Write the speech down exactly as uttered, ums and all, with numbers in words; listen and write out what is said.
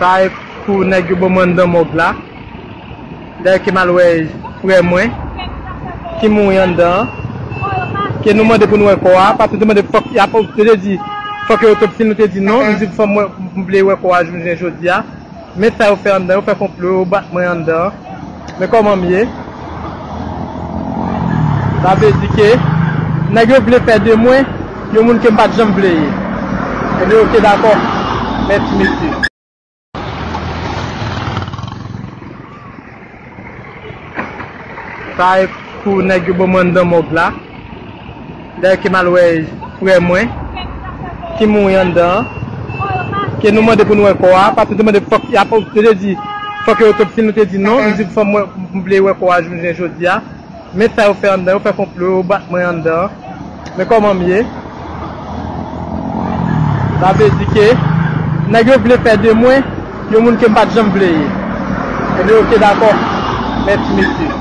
Sa e kou nèg yo ban m anndan mòg la. Dayè ke m al wè frè mwen ki mouri anndan an. Ke nou mande pou nou wè kò a. Paske te mande fòk, y ap, yo te di fòk yo otopsi, nou te di non. Nou di fò m wè, m vle wè kò a jounen jodi a. Men sa yo fè anndan, yo fè konplo, yo bat mwen anndan. Men kòman m ye? Sa vle di ke nèg yo vle fè de mwen yon moun ke m pa t janm vle ye. Ebyen, oke, dakò. Mèsi, mesye. Sa e kou nèg yo ban m anndan mòg la. Dayè ke m al wè frè mwen ki mouri anndan an. Ke nou mande pou nou wè kò a. Paske te mande fòk, y ap, yo te di fòk yo otopsi, nou te di non. Nou di fò m wè, m vle wè kò a jounen jodi a. Men sa yo fè anndan, yo fè konplo, yo bat mwen anndan. Men kòman m ye? Sa vle di ke nèg yo vle fè de mwen yon moun ke m pa t janm vle ye. Ebyen, oke, dakò. Mèsi, mesye.